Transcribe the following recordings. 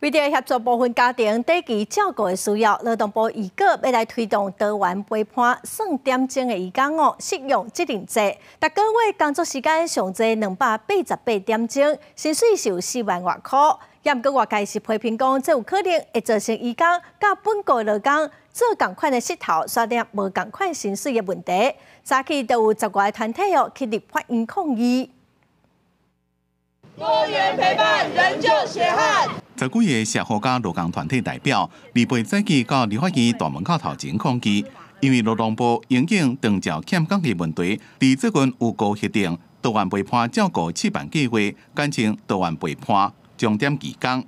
為著協助部分家庭短期照顧的需要，勞動部預告欲來推動多元陪伴算點鐘的移工哦，適用責任制。逐個月工作時間上濟288點鐘，薪水是有4萬外箍。也毋過外界是批評講，這有可能會造成移工佮本國勞工做仝款的時頭，煞領無仝款薪水的問題。早起就有10外个團體哦去立法院抗議。多元陪伴，仍舊血汗。十幾个社福佮勞工團體代表，禮拜早起到立法院大門口頭前抗議，因為勞動部因應長照欠工的問題，佇最近有告核定多元陪伴照顧試辦計劃，簡稱多元陪伴鐘點移工。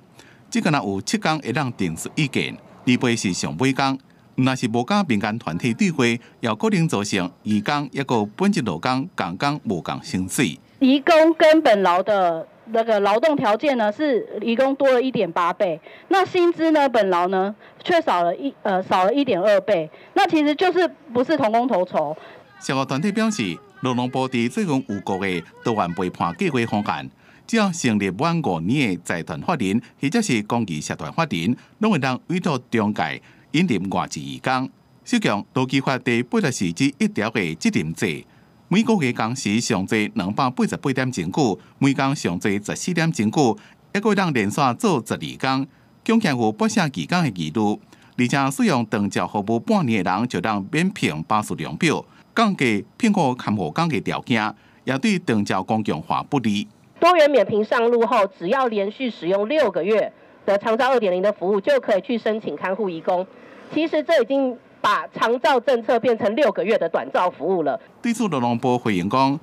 這敢若有7工會當陳述意見，禮拜是上尾工，若是無佮民間團體對話，也可能造成移工抑閣本籍勞工仝工無仝薪水。移工跟本勞的那個勞動條件呢，是移工多了1.8倍，那薪資呢，本勞呢卻少了1.2倍，那其實就是不是同工同酬。社福團體表示，勞動部佇最近有告的多元陪伴計劃方案，只要成立滿5年的財團法人或者是公益社團法人，攏會當委託中介引入外籍移工。適用勞基法第84之1條的責任制。每個月工時上濟288點鐘久，每工上濟14點鐘久，抑閣會當連續做12工，恐驚有剝削移工的疑慮。而且使用長照服務半年的人就當免憑巴士量表，降低聘雇看護工的條件，也對長照公共化不利。多元免評上路後，只要連續使用6個月的長照2.0的服務，就可以去申請看護移工。其實這已經把長照政策變成6個月的短照服務了。對此，勞動部回應講，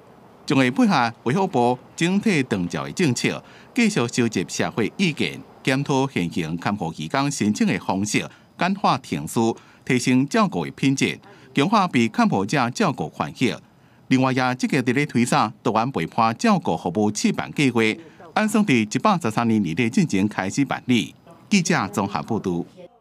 將會配合衛福部整體長照的政策，繼續收集社會意見，檢討現行看護移工申請的方式，簡化程序，提升照顧的品質，強化被看護者照顧權益。另外，也積極佇咧推展多元陪伴照顧服務試辦計劃，按算佇113年年底進前開始辦理。記者綜合報導。